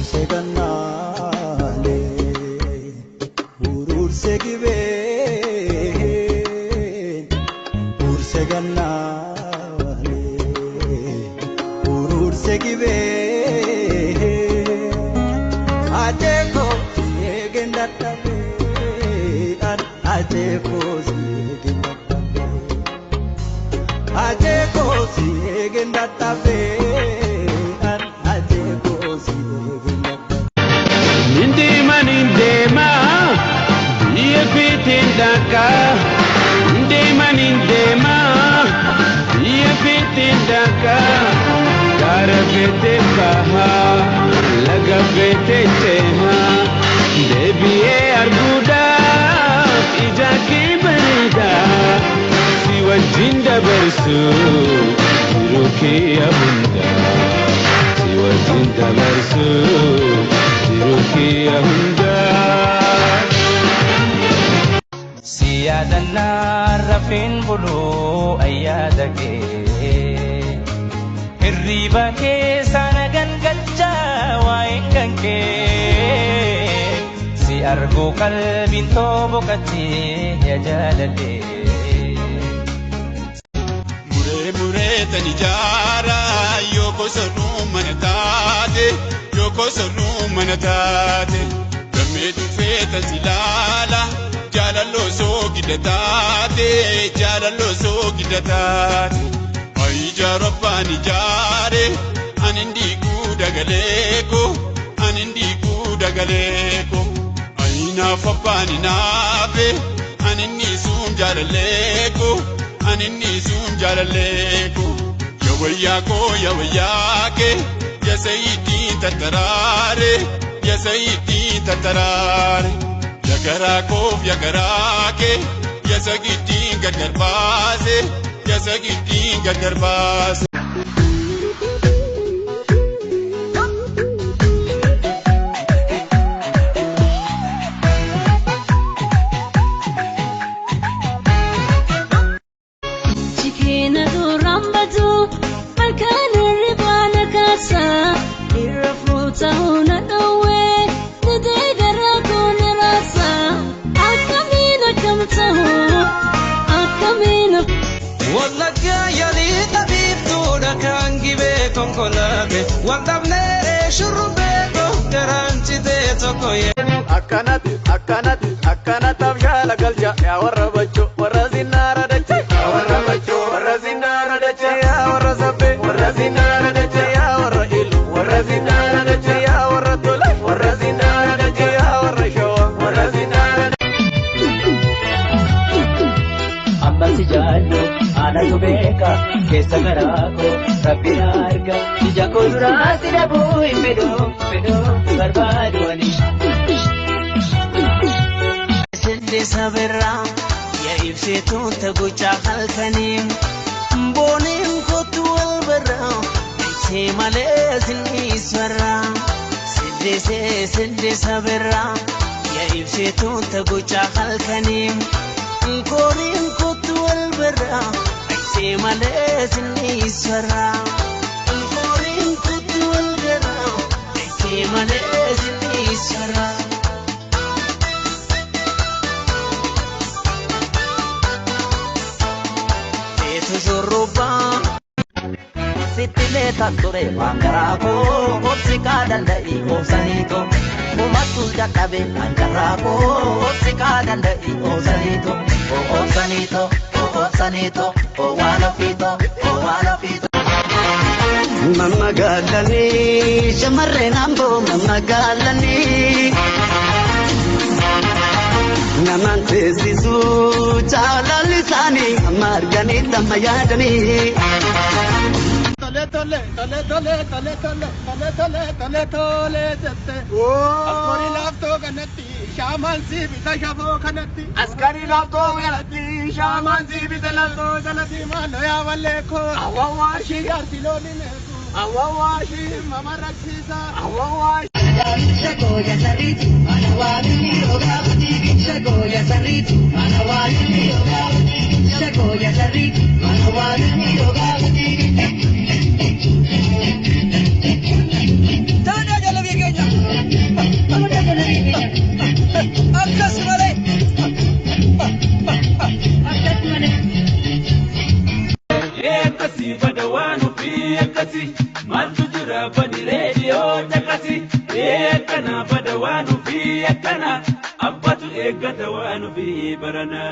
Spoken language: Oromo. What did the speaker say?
Ururse gannaale, ururse gibee, urse gannaale, ururse gibee. Ajeeko eegeen dadhabee, ajeeko eegeen dadhabee, ajeeko eegeen dadhabee, ajeeko eegeen dadhabee. Nindeema nindeema biyya feeteen dhaqa. Nindeema nindeema biyya feeteen dhaqa. Gaara feetee baha laga feetee ceha. Deebi'ee arguudhaaf ija kee bareeda. Si wajjin dabarsu jiruu kee hundaa. Si wajjin dabarsu jiruu kee hundaa. Si yaadannaa rafeen buluu ayyaada kee. Hirriiba keessa na gangalchaa waa'een kan kee. Si arguu qalbiin too boqochee yaa jaalallee. Muree muree tan ijaara yoo kosonuu mana taate, yoo kosonuu mana taate. Gammee dhufee tan si laala jaalalloo soogidda taate, jaalalloo soogidda taate. Ayi ijaara abbaan ijaare ani ndiiguu dagaleeko, ani ndiiguu dagaleeko. Ayi naaf abbaan naafe ani niisuun jaalalleeko, ani niisuun jaalalleeko. Yawayyaa koo yawayyaa kee yasayiitiin tattaraare, yasayiitiin tattaraare. Yagaraa koof yagaraa kee yasagittiin gargar baase, yasagittiin gargar baase. Jikeena duraan badu halkan hirribaa na kaasa, irra fuuta huna dhowwee didee garaa koo na raasa. Akkamiin akkam ta'u, akkamiin. Wallaggaa yaalii xabiibtuudha kan gibee konkolaate wal dhabneeree shurrubbee garaan citee tokko yee. Akkanatti akkanatti akkanatti abshaala galcha, yaa warra bachoo warra zinnaara dache, yaa warra bachoo warra zinnaara dache, yaa warra sabbee warra zinnaara dache, yaa warra ilu warra zinnaara dache, yaa warra tola warra zinnaara dache, yaa warra shawa warra zinnaara. Amma si jaallu anatu beeka, keessa garaa koo rabbi na arga, ija koo duraa si dhabuu hin fedhu, fedhu barbaadu ani. Sindisa birraa yaa ibsituun taguchaa halkanii, booniin kootu wal birraa ishee malee sinniisarraa. Sindisee sindisa birraa yaa ibsituun taguchaa halkanii, kooriin kootu wal birraa ishee malee sinniisarraa. Kooriin kootu wal birraa ishee malee sinniisarraa. Feetu shurrubbaa. Sitti meetan ture waan garaa koo, obsi kaa danda'i obsaniito. Umattus dadhabe ancarraa koo, obsi kaa danda'i obsaniito. Obsaniito, obsaniito, waan ofiito, waan ofiito. Mamagaalanii shamarreen amboo mamagaalanii namaan teessisu jaalalli isaanii amma arganii amma yaadanii. Tole tole tole tole tole tole tole tole tole tole jette. Askoorii laaftoo kanatti shaamaan si bita shafoo kanatti. Askarii laaftoo kanatti shaamaan si bita laaftoo kanatti maaloo yaa walleekoo. Awwaashii jaarsi looni meeku. Awwaashii mama raksiisa. Awwaashii. Shakoya sarriitu mana waan inni ogaafati. Shakoya sarriitu mana waan inni ogaafati. Shakoya sarriitu mana waan inni ogaafati. Taanaa jala biyya keenya. Akkasii bada waan ofii akkasii maaltu jira bani reediyoo caqasi ee akkana bada waan ofii akkana abbatu eeggata waan ofii barana.